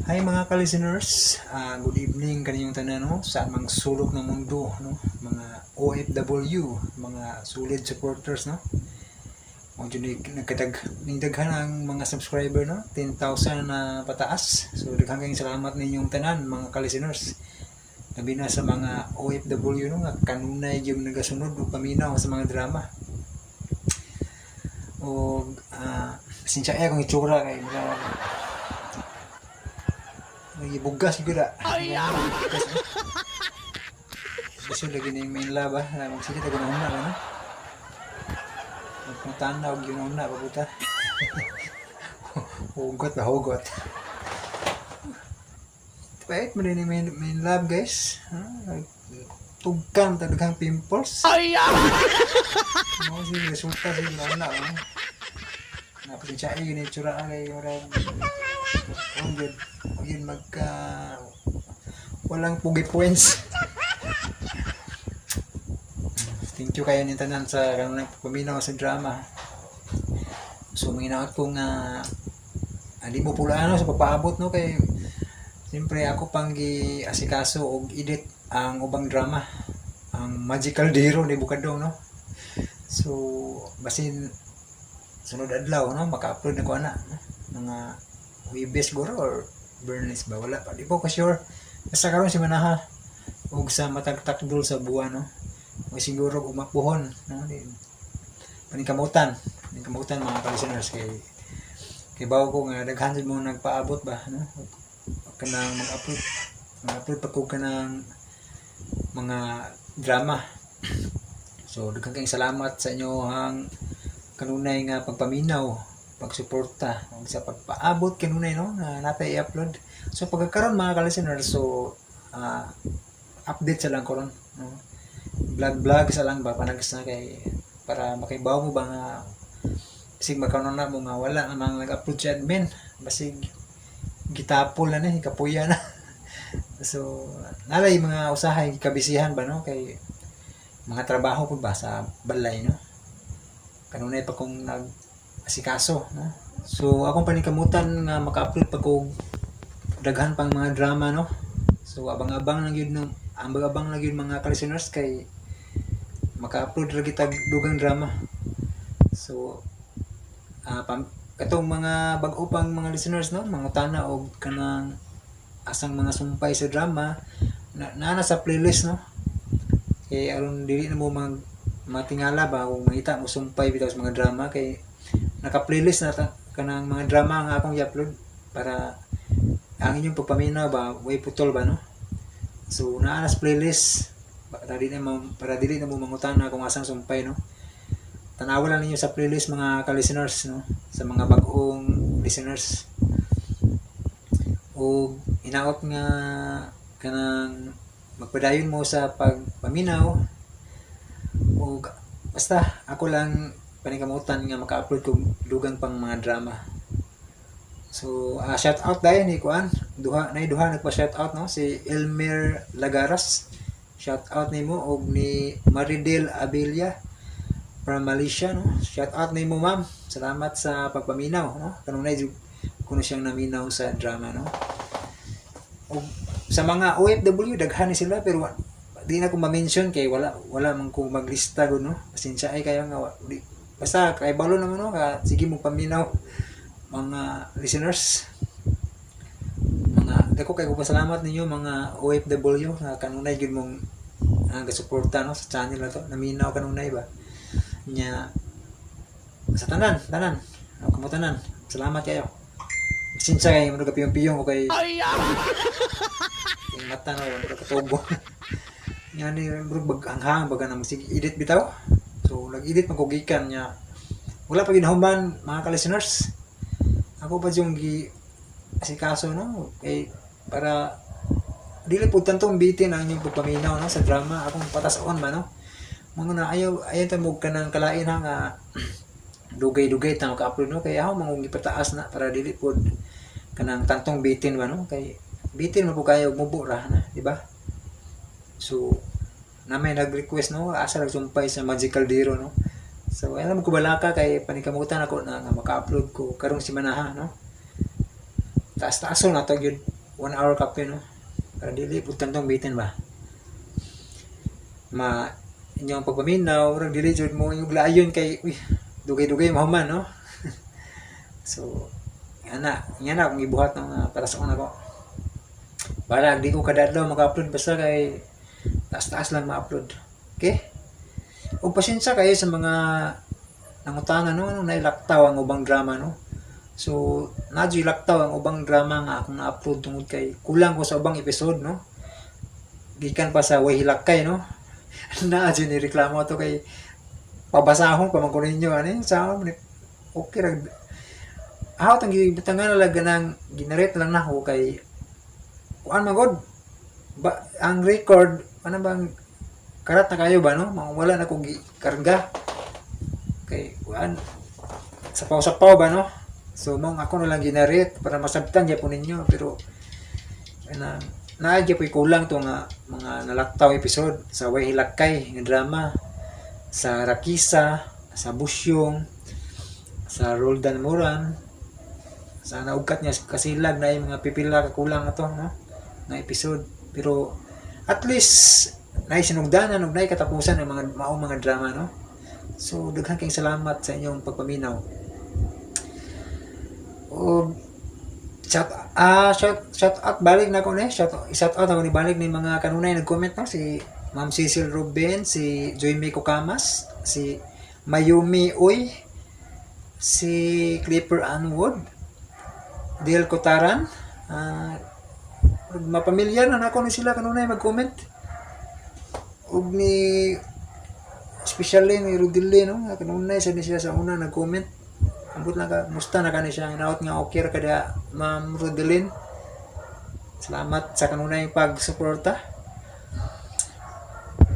Hi, mga ka-listeners, good evening kaninyong tanan, no, sa mang sulok ng mundo, no, mga OFW, mga solid supporters, no. Mo jud ni nagkadag ning daghan ang mga subscriber, no, 10,000 na pataas. So daghan kayong salamat ninyong tanan, mga ka-listeners. Labi na sa mga OFW, no, nga kanunay yung nagasunod ug paminaw sa mga drama. Og pasensya eh kung itsura kay mura nagibugas gyud ah. Ay! Bugas, eh. Gusto lagi na yung main laba. Magsige ta gunahuna ba, no? Magputana og ginahuna pabuta. Hugot ba, hugot. Pait mo din yung main love, guys. Ha? Tugkan ta daghang pimples. Ay! Mo si resulta sa ginahuna, no? Napasensya eh, yun yung itsura kay murag oh, yun, yun magka walang pugi points. Thank you kayo ni tanan sa kanang paminaw sa drama. So manginaot ko nga di mo pula ano sa pagpaabot, no, kay siyempre ako pang gi asikaso og edit ang ubang drama, ang Magical Dero ni Bukadong, no. So basin sunod adlaw, no, maka-upload na ko ana, no? Mga Huwebes guro or Bernes ba, wala pa, di po ko sure. Basta karon si Manaha ug sa matag takdol sa buwan, no, o siguro umapuhon, no. Paningkamutan, paningkamutan, mga ka-listeners, kay kay bawo ko nga daghan jud mo nagpaabot ba, no, kanang mag-upload mag-upload pa ko kanang mga drama. So daghan kayong salamat sa inyohang kanunay nga pagpaminaw, pagsuporta ug sa pagpaabot kanunay, no, na natay i-upload. So pagkakaron, mga ka-listeners, so update sa lang ko ron, no, vlog vlog sa lang ba panags na kay para makaibaw mo ba nga basig magkaroon na mo nga wala ang mga nag-upload si admin, basig gitapol na ni, kapuya na. So nalay mga usahay kabisihan ba, no, kay mga trabaho po ba sa balay, no, kanunay pa kong nag asikaso, no. So akong paningkamutan nga maka-upload pa ko daghan pang mga drama, no. So abang-abang lang yun, no, abang-abang lang yun, mga ka-listeners, kay maka-upload ra kitag dugang drama. So katong mga bag-o pang mga listeners, no, mangutana og kanang asang mga sumpay sa drama na, naa na sa playlist, no, kay aron dili na mo mag matingala ba kung mangita mo sumpay bitaw sa mga drama, kay naka-playlist na ta, kanang mga drama nga akong i-upload para ang inyong pagpaminaw ba way putol ba, no. So naa na sa playlist para dili na mo mangutana kung asang sumpay, no. Tanawa lang ninyo sa playlist, mga ka-listeners, no, sa mga bag-ong listeners. Ug hinaot nga kanang magpadayon mo sa pagpaminaw ug basta ako lang paningkamutan nga maka-upload kog dugang pang mga drama. So shout out dahil ni kuan, duha na duha nagpa shout out, no, si Elmer Lagaras, shout out nimo, og ni Maridel Abella from Malaysia, no. Shout out nimo, ma'am, salamat sa pagpaminaw, no. Kanunay jud kuno siyang naminaw sa drama, no. Og sa mga OFW, daghan ni sila, pero di na ko ma-mention kay wala wala man ko maglista gud, no. Pasensya ay kayo nga di, basta kay balo naman, no, ka sige mo paminaw, mga listeners. Mga dako kay ko pasalamat ninyo, mga OFW, nga kanunay gyud mong gasuporta, no, sa channel na to, naminaw kanunay ba nya. Sa tanan tanan, no, kamo tanan, salamat kayo. Pasensya kay mo piyong-piyong ko kay yung mata, no, murag katubo nga ni, murag baghang baga na sige edit bitaw. So nag-edit man ko gikan nya wala pa ginahuman, mga ka-listeners. Ako pa yung gi asikaso, no, kay para dili pud tantong bitin ang inyong pagpaminaw, no, sa drama. Akong patas-on ba, no, mga na ayaw ayaw ta mo kanang kalain ha nga dugay-dugay ta maka-upload, no, kay ako mga gipataas na para dili pod kanang tantong bitin ba, no, kay bitin man po kayo mubo ra na, di ba? So na may nag-request, no, asa nagsumpay sa Magical Dero, no. So alam ko balaka kay panikamutan ako na nga maka-upload ko karong simanaha, no. Taas-taason na to gyud. 1 hour kape, no, para dili pud tantong bitin ba ma inyong pagpaminaw, murag dili jud mo inyong layon kay uy, dugay-dugay mahuman, no? So ana nga na akong gibuhat ng para sa una ko. Bahala di ko kada adlaw maka-upload, basta kay taas-taas lang ma-upload. Okay, ug pasensya kayo sa mga nangutana, no, anong nailaktaw ang ubang drama, no? So naa laktaw ang ubang drama nga akong na-upload tungod kay kulang ko sa ubang episode, no, gikan pa sa Way Hilakay, no? Naa ni reklamo to kay pabasahon pa man ko ninyo ani sa okay ra. Aw, tang gibutangan na lang ganang ginarate lang nako kay kuan man god ba ang record, ano bang karat na kayo ba, no? Mga wala na ko karga kay kuan, sapaw-sapaw ba, no? So mong ako na lang ginarate para masabtan gyapon ninyo, pero na naa gyud kulang to nga mga nalaktaw episode sa Way Hilakay nga drama, sa Rakisa, sa Busyong, sa Roldan Moran, sa Naugkat niya Kasilag, na yung mga pipila ka kulang ato, no, na episode. Pero at least naay sinugdanan ug naay katapusan ang mga maong mga drama, no? So daghan kayong salamat sa inyong pagpaminaw. O shout out balik na ko ni shout out ako ni balik ni mga kanunay nag-comment, no, si Ma'am Cecil Ruben, si Joy Kokamas, si Mayumi Uy, si Clipper Anwood, Del Kotaran, mapamilyar na nako ni sila kanunay mag-comment. Ug ni especially ni Rodile, no, nga kanunay sa ni siya sa una nag-comment. Ambot lang ka, musta na kani siya, hinaot nga okay ra kada, Ma'am Rodeline. Salamat sa kanunay pagsuporta.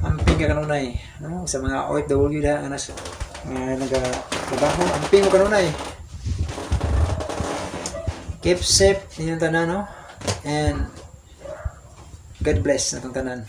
Amping ka kanunay, no, sa mga OFW da nga nas nga nagatrabaho, amping mo kanunay. Keep safe ninyong tanan, no? And God bless natong tanan.